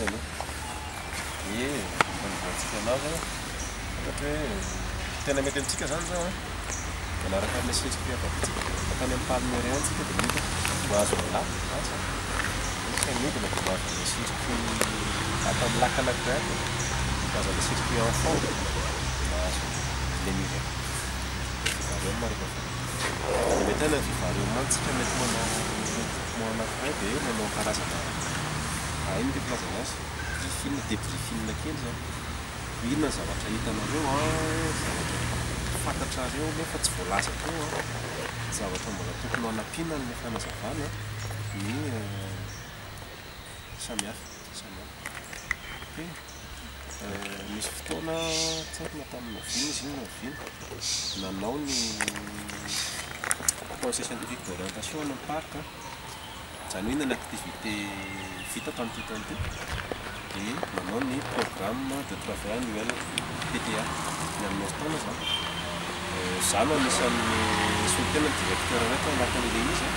zany aloha. Dia fanombohantsika anazy an, ohatra hoe tena mety amintsika zany zao an, manaraka an'ilay circuit avy aty tsika, mankany amin'ny Palmeraie any tsika dia midina, mahazo ny lac lasa, dia midina dia mahazo an'ilay circuit ato amin'ny lac anankiray ato, mahazo an'ilay circuit en fond, dia mahazo ny Lemuria, vivarium rehefa avy eo. Dia mety any amin'ny vivarium any tsika mety manao regroupement anankiray dia manao karazana, inona ity filazana azy, briefing, debriefing kely zany. Inona ny zavatra hitanareo an, zavatra fantatrareo nefa tsy voalaza teo an, zavatra mbola tokony ho hanampiana an'ilay fanazavana ny samihafa, samihafa. Ok, nisy fotoana tsy haiko na tamin'ny oviana izy iny na oviana, nanao ny conseil scientifique d'orientation any amin'ny parc an. Izany hoe inona ny activité vita tamin'ity taona ity dia manao ny programme de travail annuel, PTA, ny amin'ny herintaona izany. Izaho no anisan'ny nisolo tena ny directeur anay tao anatin'ilay izy an,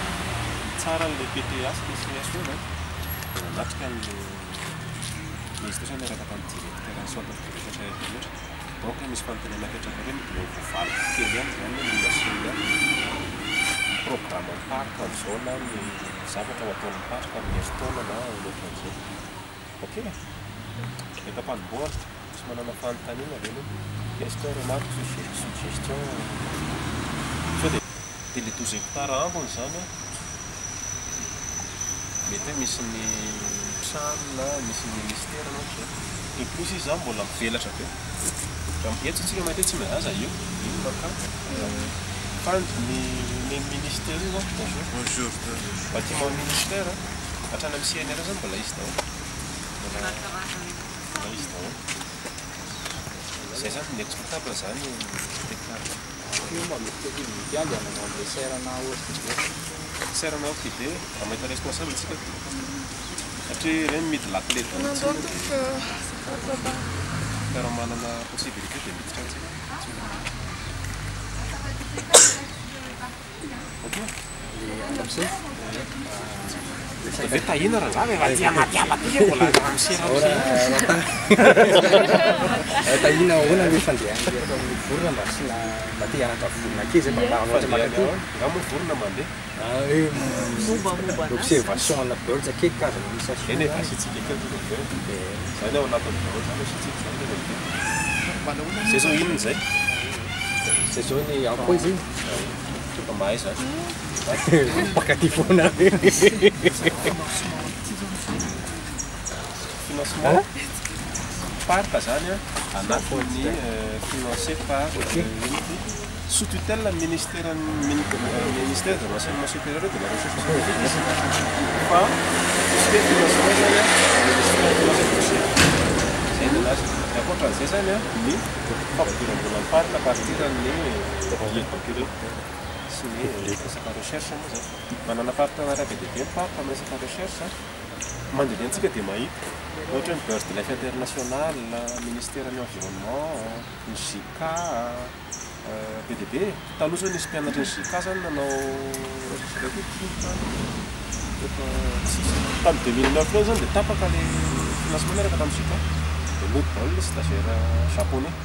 nitsara an'ilay PTA sy ilay CSE izany dia nanatrika an'ilay izy teo izany niaraka tamin'ny directeur ny centre de recherche rehetra. Donc misy fanontaniana apetrakareo dia voavaliko kely ihany izany hoe inona sy inona ny programme parc amin'izao na ny zavatra ho ataon'ny parc amin'ny herintaona na ohatran'izay. Ok? Eto am-panombohana, misy manana fanontaniana ve aloha? Question, remarque, suggestion? Sao dia dia ilay 12 hectares ambiny izany an, mety hoe misy ny trano na misy ny ministera na ohatr'izay. De plus izy izany mbola mivelatra be. Raha eto tsika mahita hoe Tsimbazaza io, io no mankany. Fa ny ny ministera io zany, bonjour. Bonjour. Bâtiment ministère hatrany amin'ny CNRS zany mbola izy daholo. Mbola mbola izy daholo. Zay zany ny exploitable zany hectare. Io mba misy possibilité andehanana amin'ilay serre-na orchidée. Serre-na orchidée, raha mahita responsable tsika satria ireny midy la clé daholo tsika dia ka raha manana possibilité dia miditra any tsika. Ok. Ramose. Ve tahina rangahy rehefa aty anaty ala aty mbola ramose ramose. Tahina ahoana ny fandehan'ny atao amin'ny vorona mba tsy na mba te hianatra vorona kely zay mba mba ohatra maka aty. Nga moa vorona mandeha. Ah, hoe observation ana birds kely karazana initiation. Eny e, asiantsika kely tonga avy eo. Zany ao anatin'ny daholo zany asiantsika zany rehefa avy eo. Zay zao inona zay? Zay zao ny akoho izy iny. Efa mahay zany. Mpakaty foana. Financement parc zany an, anatin'ny financé par sous tutelle ministère ministère de l'enseignement supérieur et de la recherche scientifique fa tout ce qui est financement zany an, ministère des finances zay ny anazy. Ankoatran'izay zany an, ny fampidiram-bola ny parc à partir ny billet bancaire sy ny resaka recherche moa zany. Manana partenariat be dia be ny parc amin'ny resaka recherche. Mandehandeha antsika dia mahita ohatra hoe ny Bird Life International, ministère ny environnement, ny JICA, be dia be. Taloha zao nisy mpianatry ny JICA zany nanao recherche efa tsisy. Tamin'ny 2009 ireny zany dia tapaka ilay financement niaraka tamin'ny JICA. Dia nody daholo ilay stagiaire japonais.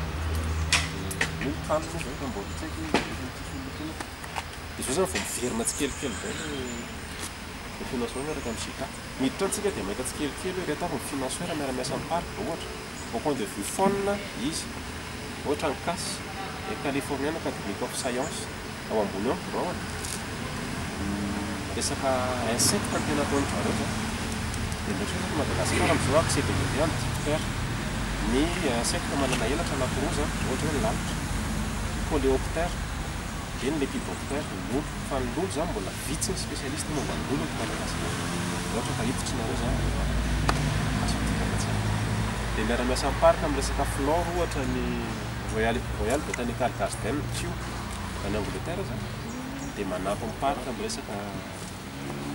Dia io ny tany moa zay fa mbola tsy haiko hoe tsisy olona intsony. Dia izao zany vao miverina tsikelikely indray ilay financement miaraka amin'ny JICA. Miditra any tsika dia mahita tsikelikely hoe ireto avy ny financeur miara-miasa amin'ny parc ohatra. Au point de vue faune izy. Ohatra ny CAS, Californian Academy of Science, ao ambony ao ny biraony. Resaka insecte no tena ataon-dry zareo zany. Dia mieritreritra hoe Madagasikara amin'izao accès be dia be amin'ny diptère. Ny insecte manana elatra anankiroa zany, ohatra hoe ny lalitra, ny coléoptère, dia ny lépidoptère, ny lolo. Fa ny lolo zany mbola vitsy ny spécialiste momba ny lolo eto Madagasikara. Ohatra ka hiditra nareo zany dia azo idirana tsara. Dia miara-miasa amin'ny parc amin'ny resaka flore ohatra ny Royal Royal Botanical Garden, Kew, any Angleterre zany. Dia manampy ny parc amin'ny resaka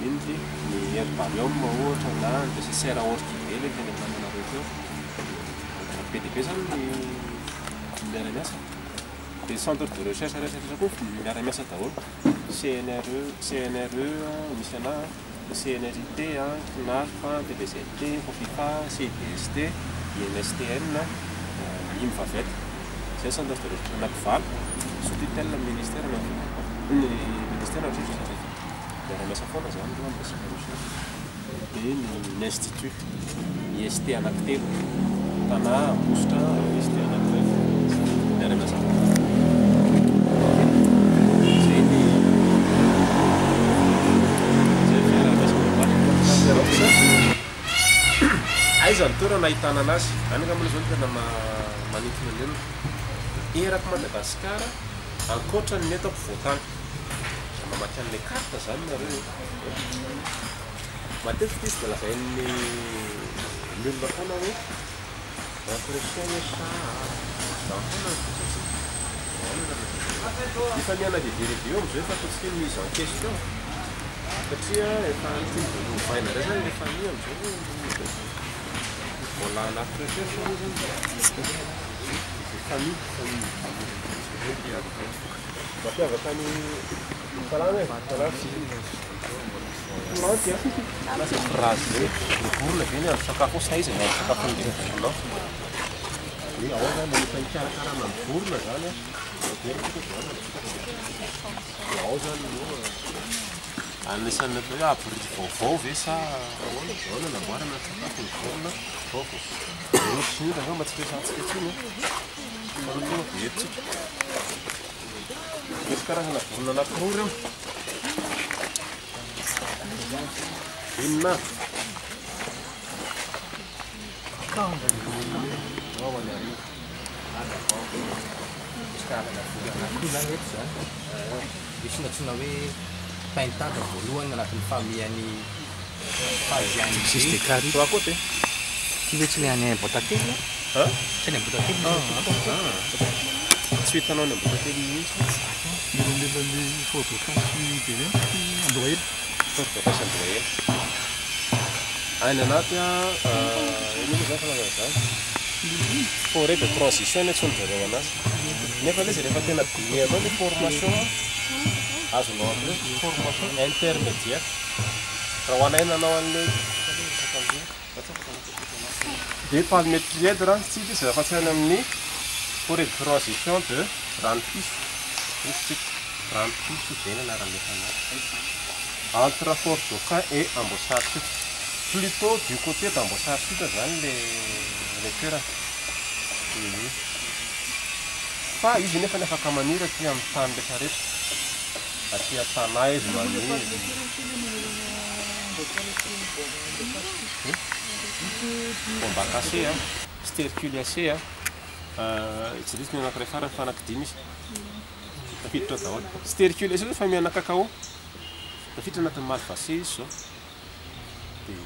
ino ity, ny herbarium ohatra na ny resaka serre à orchidée ilay tenenina taminareo teo. Be dia be zany ny miara-miasa. Dia centre de recherche rehetra rehetra koa miara-miasa daholo. CNRE, CNRE misy anahy. CNRIT, CNARF, PPZT, FOFIFA, CIDST, INSTN, IMVAVET. Izay ny centre de recherche anakivalo sous tutelle ny ministère ny ny ministère ny recherche scientifique. Miara-miasa foana izany ireo amin'ny resaka recherche. Dia ny institut IST anankitelo, Tana, Ambositra, IST anankiray. Miara-miasa foana. Izay ny izay ny fiaraha-miasa Aiza ny toerana ahitana anazy? Any angamba aloha izao no tena manintona ny olona. Erak'i Madagasikara ankoatra ny eto ampovoan-tany. Raha mamaky an'ilay carte izany nareo matetika izy dia lazain'ny ny olona foana hoe entretien hoe chat izany foana no satria efa miha-naviveribe eo amin'izao efa ataontsika hoe mise en question satria efa tiany lovaina indray izany ilay famille amin'izao mbola anaty recherche aloha izany famille famille. Mampiavaka ny salama e, salama. Plante a, lasa phrase zay hoe ny vorona ve ny andro sakafo ao sa aiza ny andro sakafon'ny vorona ao? Hoe ao zany rehefa hikarakarana ny vorona zany a, dia ao zany no anisan'ny atao hoe abri vaovao ve sa ahoana? Ao no anamboarana ny sakafon'ny vorona vaovao. Ny ohatry ny inona angamba tsy resahantsika intsony a, fa tonga dia eto tsika. Misy karazana vorona anankiroa ireo. Inona avy? Misy karazana vorona anankiroa izany eto izany. Misy ny antsoina hoe pintade voalohany anatin'ny famille-n'ny Phasianidae. Trois côtés. Ity ve tsy ilay any Amboatately a? Hein? Tsy any Amboatately ve ilay Tsy ho hitanao any Amboatately mihitsy. Mironelon'ny Fort Dauphin sy Beremy sy Andohahela. Fort Dauphin sy Andohahela. Any anaty a, inona moa izany filazana izany? Forêt de transition no antsoin-dry zareo anazy. Nefa ilay izy rehefa tena dinihanao ilay formation, azonao atao hoe formation intermédiaire. Raha ho anay nanao an'ilay Dia palmetrièdre tsy hita izy afa-tsy any amin'ny forêt de transition de Ranopiso. Misy tsika. Ranopiso izay ny anaran'ilay tanàna. Entre Fort Dauphin et Amboasary Sud. Plutôt du côté d'Amboasary Sud zany le le toerana. Fa izy nefa afaka maniry aty amin'ny tany rehetra rehetra. Aty an-tanà izy maniry. Bombacaceae, Sterculiaceae, tsy diso ny anankiray farany fa anankidimy izy. Tafiditra ao daholo. Sterculiaceae zao famille ana cacao. Tafiditra anatin'ny Malvaceae izy zao. Dia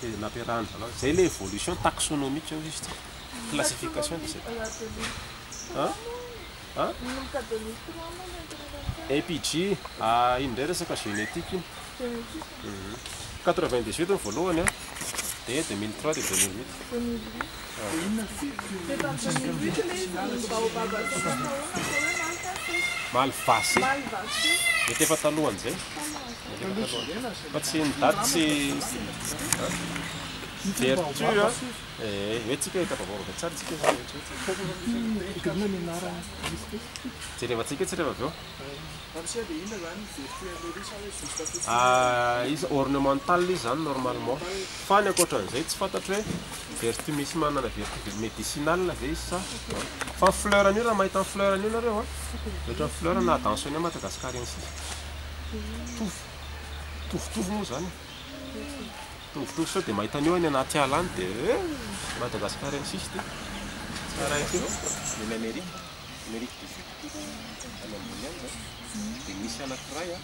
dia nampiarahany zalahy. Zay ilay évolution taxonomique hoy izy ity. Classification de cette. Hein? Hein? APG, ah, iny indray resaka génétique iny. 98 ny voalohany an, dia 2003 dia 2008. Malvacée. Mety efa talohan'izay. Mety efa talohan'izay. Fa tsy ny daty tsy Vertu an. Eh, hoe tsika hita vaovao avy tsara tsika. Jerevantsika tsy rehefa avy eo. Ah, izy ornemental izy zany normalement. Fa ny ankoatran'izay tsy fantatro hoe vertu misy manana vertu médicinal ve izy sa. Fa ny fleur an'io raha mahita ny fleur an'io nareo an, ohatran'ny fleur na Adansonia madagascariensis. Mitovy. Mitovitovy moa zany e. Mitovitovy sao dia mahita an'io any anaty ala any dia eh, madagascariensis ity. Tsara ity. Any Amerika, Amerique du Sud, any ambony any zany. Dia misy anankiray an,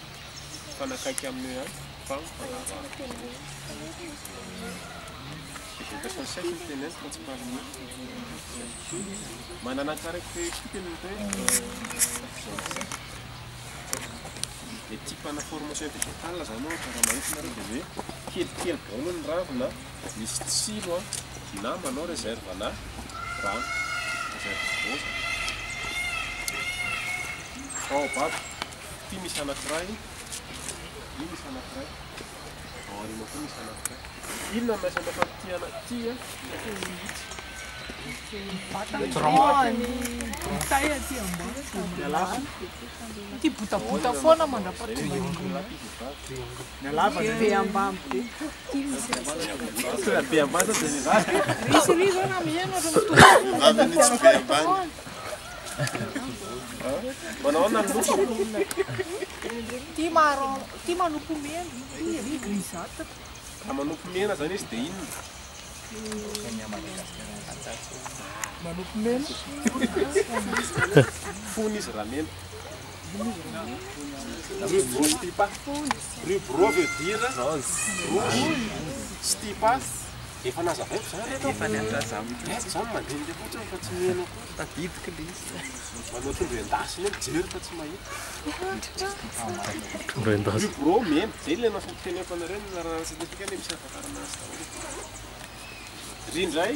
mifanakaiky amin'io ihany fa mifangaro. Végétation sèche no teneniko fa tsy palmier. Manana caractéristique ny hoe le type ana formation végétale zany ohatra raha mahita nareo dia hoe kelikely daholo ny ravina, misy tsilo an, na manao réserve ana rano, réserve d'eau zany. Baobab, ity misy anankiray, io misy anankiray. Ao aoriana koa misy anankiray. Inona no mahasamihafa an'ity ana ity a? Ity botabota foana mandra-pahatonga. Be ambany be. Be ambany sao dia vehivavy. Misy ry zao na miheno ohatra mitovy. Vehivavy anie tsy be ambany. Manao ahoana ny loko? Ity marron, ity manopy mena, ity ry grisâtre. Raha manopy mena zany izy dia inona? Manopy mena. Fony izy raha mena. Rubro stipa. Rubro veut dire rouge. Stipa efa nazavaiko zany reto. Efa nianatra za mihitsy. Eh, za mandinika fotsiny fa tsy miheno akory. Tadidiko le izy. Manao trondro endasina eo mijery fa tsy mahita. Trondro endasina. Rubro mena. Zay ilay nafampiteneniko anareo ny anarana scientifique anie misy ahafantarana azy daholo. Ry indray.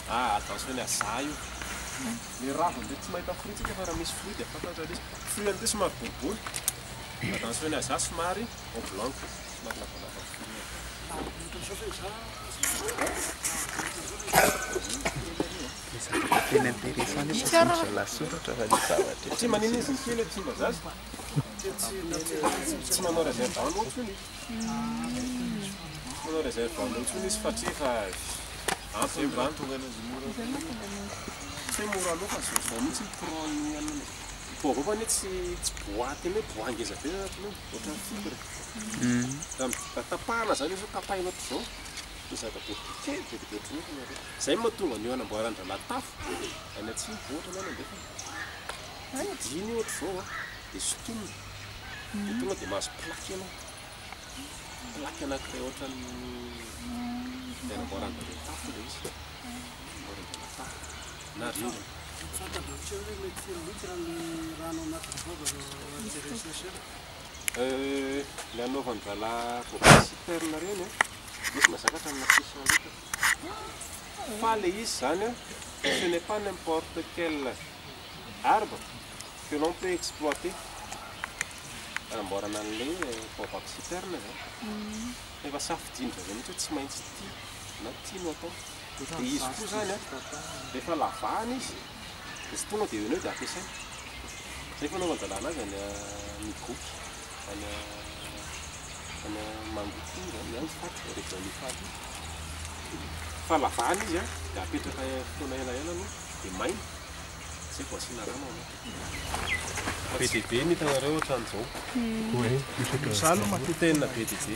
Ah, attention ny aza io. Le raviny ndray tsy mahita fruit tsika fa raha misy fruit dia fantatra ilay izy. Fruit an'ity somary boribory. Attention ny aza somary oblong, somary lavalava fruit. Tena intéressant nefa tsy misy lasoratra fa le zavatra. Tsy maninona izy mikely tsy mba zaza. Tsy manao réserve en eau intsony izy. Tsy manao réserve en eau intsony izy fa tsy efa ampy ny rano. Tsy hoe mora aloha fa zao zao mihitsy ny courant ny anona. Baobab anie tsy tsy boite eny hoe bois ngeza be zany io, ohatran'ny fibre. Raha tapahana zany izy io, tapahina ohatr'izao, dia zava-boribory kely be dia be ohatran'io no alefa. Zay no mahatonga an'io anamboaran-drahalahy tafo any atsimo, ohatra na any andrefana. Didina io ohatr'izao an, dia sintomina, dia tonga dia mahazo plaque ianao. Plaque anankiray ohatran'ny dia anamboaran-drahalahy tafo ilay izy. Anamboaran-drahalahy tafo na rindrina. Le anaovan-drahalahy baobab citerne ireny an, misy mahazaka hatraminà 600 litres. Fa le izy zany an, ce n'est pas n'importe quel arbre que l'on peut exploiter. Anamboarana an'le baobab citerne zany. Efa safidin-dry zareo mihitsy hoe tsy maintsy ity na ity no atao. Dia izy koa zany an, rehefa lavahana izy, dia tsy tonga dia eo no eo dia ampiasaina. Zay fanaovan-dalàna azy any Migoky, any any Mangoky iny zany, any Ifaty, région Ifaty iny. Fa lavahana izy an, dia apetraka fotoana elaela aloha, dia maina, zay vao asiana rano ao anatiny. Be dia be ny hitanareo ohatran'izao. Tena be dia be.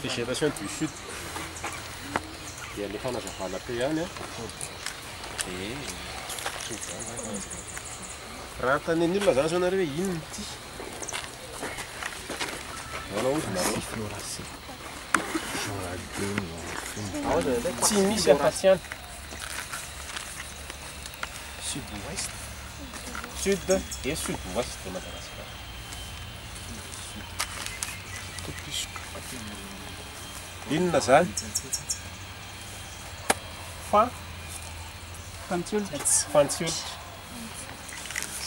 Végétation du sud. Dia le fanazavana teo ihany an. Dia raha anontanian'ny olona zany zao nareo hoe inona ity? Ahoana hozy nareo? Tsy misy afa-tsy any. Sud-ouest. Sud et sud-ouest de Madagascar. Inona zany? Fa fantsiolitra.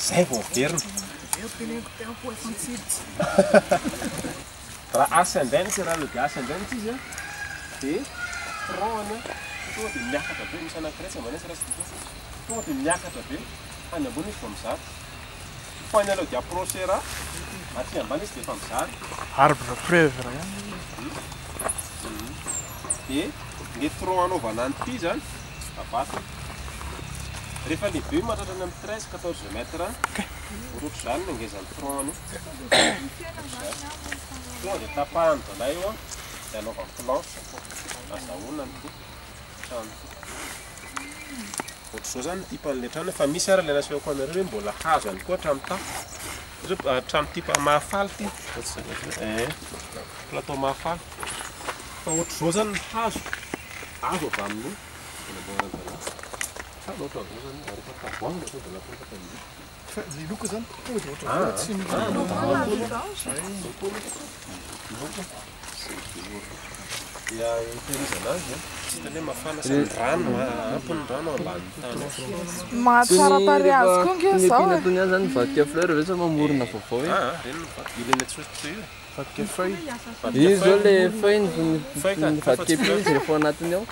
Zay vao averina. Raha ascendance, raha le ascendance izy an, dia tronc-ny tonga dia miakatra be, misy anankiray tsy mba nisy raha tsy diso, tonga dia miakatra be, any ambony izy vao mizara. Fa ny aloha dia procera, aty ambany izy dia efa mizara. Arbre preuve ihany. Dia ny tronc anaovana an'ity zany, avatony. Rehefa lehibe mahatratra any amin'ny 13, 14 mètres, ohatrohatr'izany ny angezan'ny tronc-ny. Tonga dia tapahany zalahy io an, dia anaovany planche, azahoana an'ity trano ity. Ohatr'izao zany ny type an'ilay trano, fa misy ary ilay nasehoko anareo hoe mbola hazo ihany koa hatramin'ny tafo. Zao trano type Mahafaly ity. Eh, plateau Mahafaly. Fa ohatr'izao zany ny hazo, hazo avy amin'ny fanamboaran-dalàna. Trano ohatran'izao zany, ary efa tavoahangy natao dia napetraka ny Fa ny loko zany tonga dia ohatran'izao tsy misy. Dia itehirizana azy an. Tsy hitany hoe mafana sa ny rano, ampy ny rano ao ambanin'ny tany ao. Mahatsara tarehy azy koa nge Ny zao épine e. tony ihany zany mivadika fleur ve sa mamorona vaovao e? Ah, ireny no mivadika. Ilay natsofoka teo io. Vadika feuille. Izy zao le feuille Feuille ka, mivadika épine izy rehefa ao anatiny ao.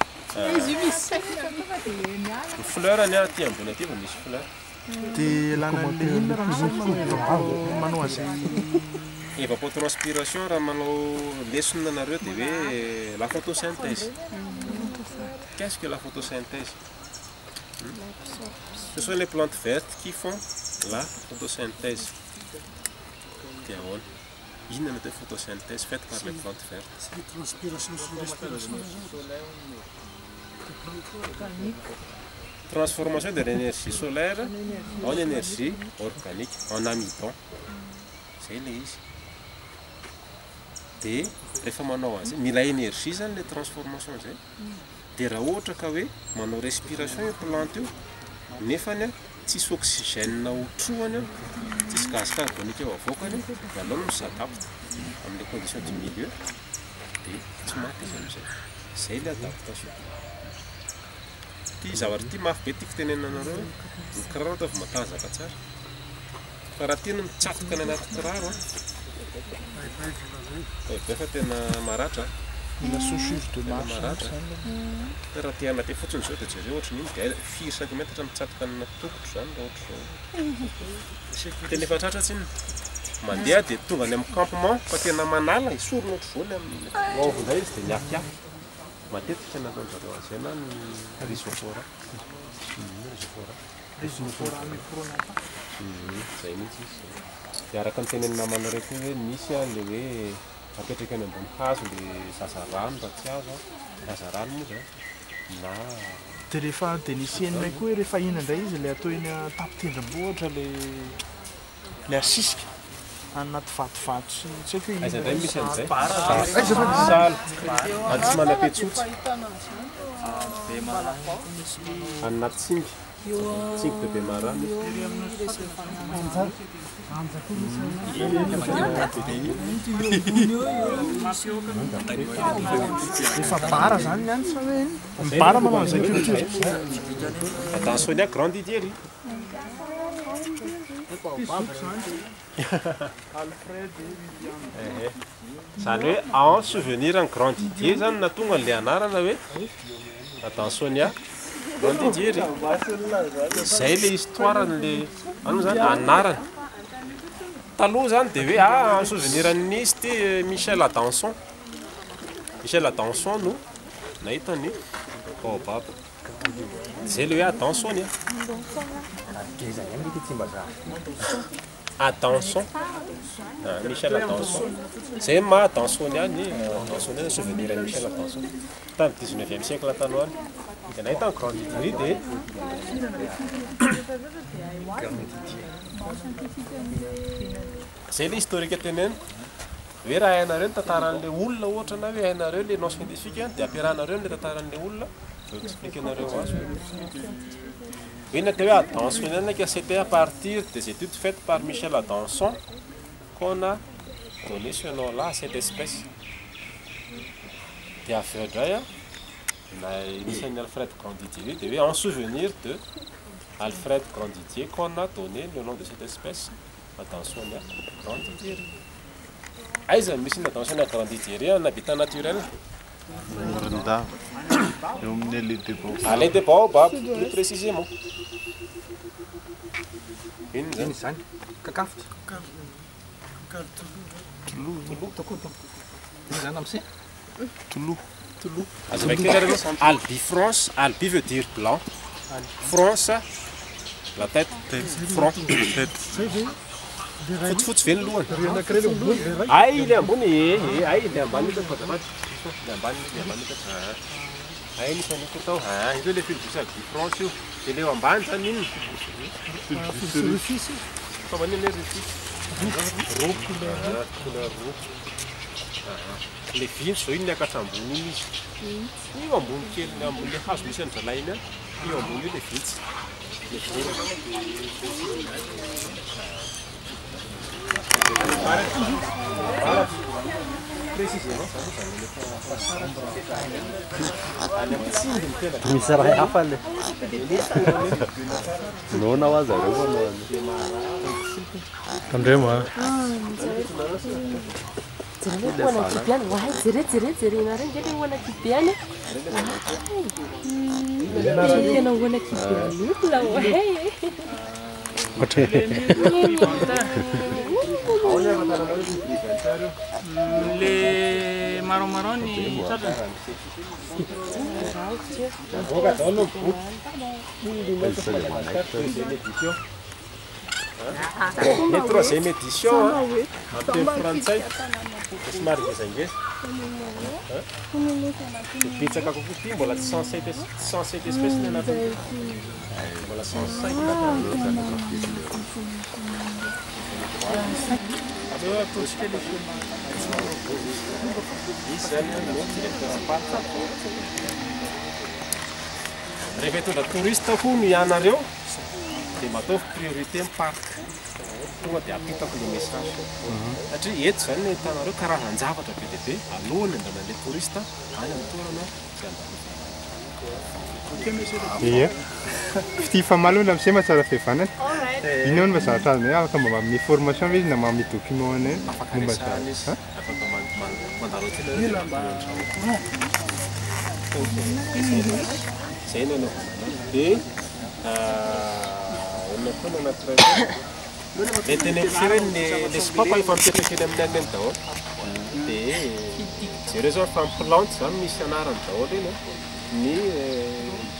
Izy io misy saina tonga dia eny ihany. Ny fleur ny aty ambony aty vao misy fleur. Dia lanan'le inona raha misy manao an'izay Évapotranspiration raha manao lesona nareo dia hoe la photosynthèse. Qu'est-ce que la photosynthèse? Ce sont les plantes vertes qui font la photosynthèse. Dia ahoana? Inona no atao hoe photosynthèse faite par les plantes vertes? C'est transpiration sy respiration. Transformation de l'énergie solaire en énergie organique, en amidon. Zay le izy. Dia rehefa manao azy, mila énergie zany le transformation zay. Dia raha ohatra ka hoe manao respiration io plante io, nefany a tsisy oxygène ho trohany a, tsisy gaz carbonique ho avoakany, dia aleo no mi-s'adapte amin'ilay condition du milieu, dia tsy maty izy amin'izay. Zay le adaptation. Ty zavatra ity mafy be tiako tenenina anareo hoe ny kiraro ataovy matanjaka tsara. Fa raha tiana mitsatoka any anaty kiraro a, be fa tena maratra. Mila chaussure de Tena marche maratra. zany. Fa raha te hanate fotsiny zao dia jereo ohatry ny ino dia firy centimètre mitsatoka any anaty tongotro zany raha ohatra zao. Tena efa tratra tsinona. Mandeha dia tonga any amin'ny campement fa tena manala esorina ohatry zao ny amin'ny ao indray izy dia miafiafy. Matetika nataon-jareo an'izay na ny rhizophora. Rhizophora. Rhizophora micronata. Zay mihitsy izy. Dia araka ny tenenin'ny namanareo koa hoe misy a le hoe apetraka eny ambony hazo le zazarano raha tsy azo a. Zazarano moa zany na Dia rehefa dia nisy henonay koa hoe rehefa iny indray izy ilay atao eny an-tampon-tendrombohitra le le asisika anaty vatovato sy tsy haiko hoe Aiza inona. indray misy an'izay? Aiza fa Sahala. Any tsy manam-petsotsa. Any anaty tsingy. Tsingy de Bemaraha misy. Efa bara zany ny any sa hoe ino? Ny bara manao an'izay culture. Adansonia grandidieri. Alfred Zany hoe en souvenir an'i Grandidier zany nahatonga an'ilay anarana hoe Adansonia Grandidieri. Zay le histoire an'le any moa zany anarana. Taloha zany dia hoe ah en souvenir an'izy ty Michel Adanson. Michel Adanson no nahita ny baobab. Zay le hoe Adansonia. Ngeza ihany ity Tsimbazaza. Adanson. Ah, Michel Adanson. Zay maha Adansonia ny Adansonia souvenir an'i Michel Adanson. Tamin'ny 19e siècle tany ho any. Dia nahita ny Grandidier dia zay le historique teneniko. Hoe raha hainareo ny tantaran'ilay olona ohatra na hoe hainareo le nom scientifique dia ampiarahanareo amin'ilay tantaran'ilay olona vao expliquenareo azy. Hoe ny atao hoe Adansonia ndraiky c'était à partir des études faites par Michel Adanson qu'on a donné ce nom-là à cette espèce. Dia avy eo indray a, na anisan'ny Alfred Grandidier dia hoe en souvenir de Alfred Grandidier qu'on a donné le nom de cette espèce Adansonia grandidieri. Aiza misy ny Adansonia grandidieri en habitat naturel? Morondava. Eo amin'ny allée de Baobab. Allée de Baobab, plus précisément. Inona zany? Inona izany? Kakafotra. Toloha. Inona zany amse? Toloha. Azavaiko kely ary aloha. Albifrons, albi veut dire blanc. France, la tête, front. Fotsifotsy ve ny lohany? Ay, le ambony e, e, ay, le ambany hitako azafady. Le ambany, le ambany hitako. Ah. Ay, nisy an'io tao. Ah, io le Fulvus albifrons io. Dia le eo ambany zany inona? Rufus. Fa manino hoe Rufus? Roux. Ah, couleur roux. Ah, le vintsy zao iny miakatra ambony iny izy. Io ambony kely, le ambony le hazo misy an-dralahy iny a. Io ambony io le vintsy. Le vintsy. Précisément zany zany efa fasaraka any amin'ny tsindry ny tena. Misy raha hafa le. Noana ho aza reo manao an'io. Tandremo a. Jereo hoe hoana kibe any. Oay, jereo, jereo, jerenareo ange le hoana kibe any. Oay. Tena hoana kibe an'olona, oay. Le marron marron ny tratrany. Mivoaka daholo ny boky. Deuxième édition. Ny troisième édition a, amin'ny teny frantsay, dia somary ngezangeza. Dia betsaka kokoa ity, mbola tsy 107 107 espèces ny anatiny. Mbola 105. Aleo ataontsika le schéma. Izy zany no directeur parc. Rehefa hitondra touriste hono ianareo dia mba ataovy priorité ny parc. Tonga dia ampitako le message. Satria eto zany no ahitanareo karazan-javatra be dia be alohan'ny andehanan'ilay touriste any amin'ny toerana izay andalovana. Ie. Fitia famaly hono ramose mahatsara fihavanana. Inona no mba zavatra azonay afaka mba manome formation ve izy na manome document anay Afaka momba resahana izy, izany? afaka mandalo aty nareo dia mandalo Zay no anaovana anazy. Dia inona koa no anankiray koa? Le teneniko hoe le le sopapa efa mipetraka eny amin'ny anona eny daholo. Dia jereo zao fa ny plante zany misy anarany daholo iny an. Ny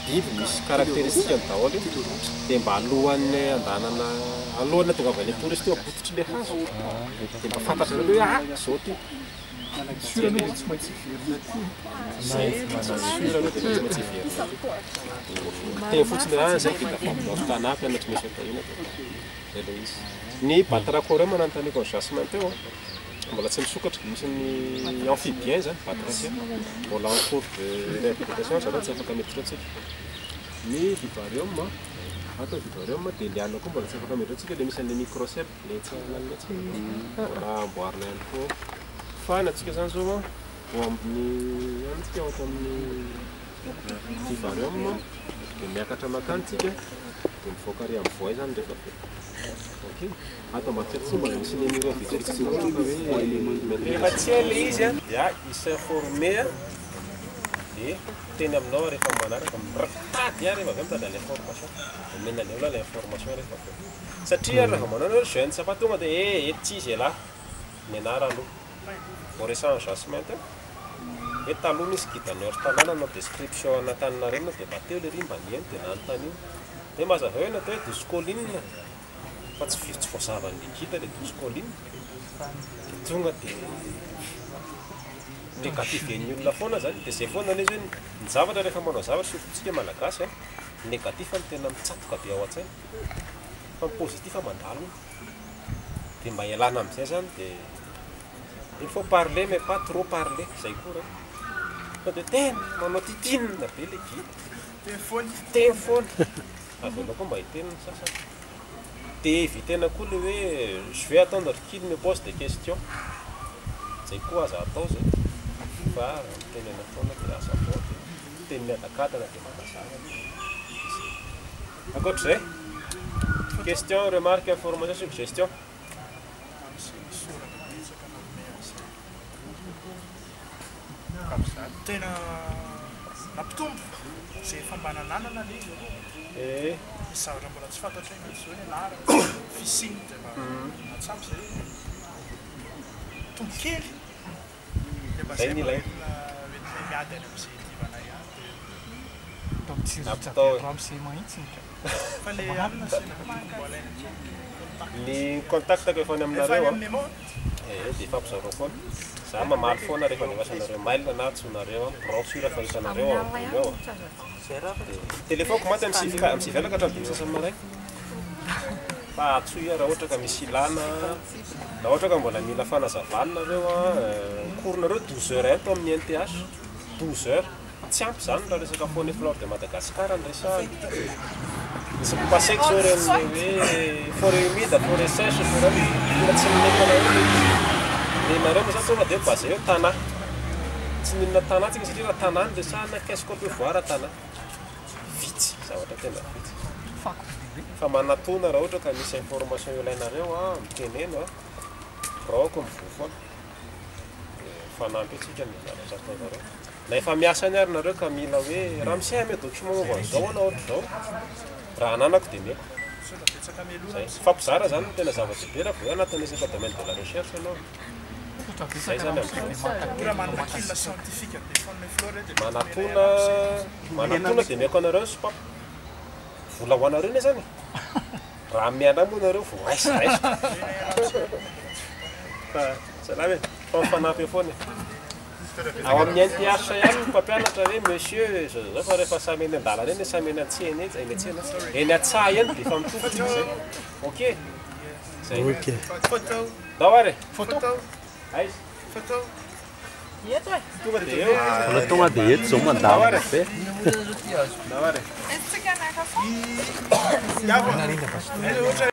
biby misy caractéristique-ny daholo iny. Dia mba alohan'ny andehanana alohan'ny ahatongavan'ilay touriste eo am-pototry ilay hazo dia mba fantatrareo hoe ah zao ty. Sûr aloha dia tsy maintsy hiverina aty. Zay, sûr aloha dia tsy maintsy hiverina aty. Teny fotsiny raha zay guide vaovao tanà mpianatry misy atahina dia zay ilay izy. Ny batrachoreum nanontaniako an'i Jasmin teo an, mbola tsy misokatra, misy ny amphibien zany batrachien, mbola en cours de réhabilitation zareo tsy afaka miditra ao tsika. Ny vivarium, ato ny vivarium dia liana koa mbola tsy afaka miditra ao tsika, ilay misy an'ilay microcèbe, ilay tsy lalina tsika, mbola amboarina ihany koa ao. Fa ny antsika zany zao an, eo amin'ny any tsika ato amin'ny vivarium dia miakatra mankany tsika dia mivoaka ary amin'ny voay zany rehefa avy eo. Ok. Ato ambadika ato tsy mbola misy ny an'ireo vitsivitsy ireo fa hoe rehefa tsy hay ilay izy an, dia i-s'informer dia miteny aminao rehefa manaraka, mitady aho rehefa avy eo mitady an'ilay information, omena an'ilay olona ilay information rehefa avy eo. Satria raha vao manao nareo je ne sais pas tonga dia eh eto tsy izy elah. Nianara aloha. Vao resahan'i Jasmin teo hoe taloha nisy guide ny hors tanàna nanao description an'Antaninarenina dia mba teo lery mba nihaino dia nanontaniana. Dia mba hazavao hoe ny atao hoe douze collines fa tsy tsy voazavan'ilay guide ilay douze collines. Dia tonga dia negativen'ny olona foana izany. Dia izay foana ilay izy hoe ny zavatra rehefa manao zavatra surtout tsika malagasy an, ny négatif no tena mitsatoka be ao an-tsaina fa ny positif mandalo. Dia mba ialana amin'izay zany dia il faut parler mais pas trop parler, zay koa re. Fa dia tena manao titinina be le guide. Teny foana. Teny foana. Avelao koa mba hiteny ny sasany. Dia éviter-na koa le hoe je vais attendre qu'il me pose des questions. Zay koa aza atao zay. Fa mitenena foana dia aza atao dia miteny miadakadana dia manazava dia zay. Ankoatr'izay, question, remarque, information, suggestion. Tena nampitombo izay efa mba nananana ilay izy aloha. Eh. Misy zavatra mbola tsy fantatray mihitsy izao ny anarany, fisiany dia mba nahatsapa izay hoe tombo kely. Dia mba Zay izay ny mba ilaina. hoentina hoentinay miady any amin'izay idivanay any dia. Atao mitsiriritra be Atao. ramose mahitsy ka. Fa le alina asiana mbola alaina kely contact. Ny contact-ko efa any Efa aminareo any an. amin'ny memo? Eh, dia ifampizarao foana. Za mamaly foana rehefa andefasanareo mail na antsoinareo an, birao sûr fa hitanareo ao ambony ao an. Dia telephone-ko mantsy amin'ny sivy ka, amin'ny sivy alina ka hatramin'ny dimy sasany maraina. Fa antsoy aho raha ohatra ka misy ilana, raha ohatra ka mbola mila fanazavana nareo an, cours nareo 12 heures eto amin'ny INTH, 12 heures. Tsy ampy izany raha resaka faune et flore de Madagascar no resahana. Tsy mi-passer-ko zao ireny hoe forêt humide, forêt sèche, forêt tena tsy mety anareo ilay izy. Nenareo moa zany tonga dia basé eo Tana. Tsy n'inona Tana tsika satria raha Tana no resahana qu'est-ce qu'on peut voir à Tana? Vitsy, zavatra tena vitsy. Fa manatona raha ohatra ka misy information ilainareo an, miteneno an, biraoko mivoha foana. Dia mifanampy eo tsika ny zavatra ataonareo. Na efa miasa any ary nareo ka mila hoe ramose ameo document momba an'izao aho na ohatr'izao, raha ananako dia omeko. Zay. Mifampizara zany no tena zava-dehibe raha vao hoe anatin'ny resaka domaine de la recherche ianao. Zay zany amin'izao. Manatona, manatona dia omeko anareo ny sopapa. Vola ho anareo anie zany e. Raha miala moa nareo vao raisiko raisiko. Fa salama e, fa mifanampy eo foana e. Ao amin'ny NTH ihany ny mpampianatra hoe monsieur zao zao zao fa rehefa samy eny an-dalana eny, samy eny an-tsena eny, eny an-tsena, eny an-tsaha eny dia efa mitovy tsika zay. Ok. Zay. Ok. Ndao ary e. Photo. Aiza? Photo. Eto e. Tonga dia eo. Mbola tonga dia eto izao mandamina be. Ndao ary e. Entintsika naka fo. Ohatra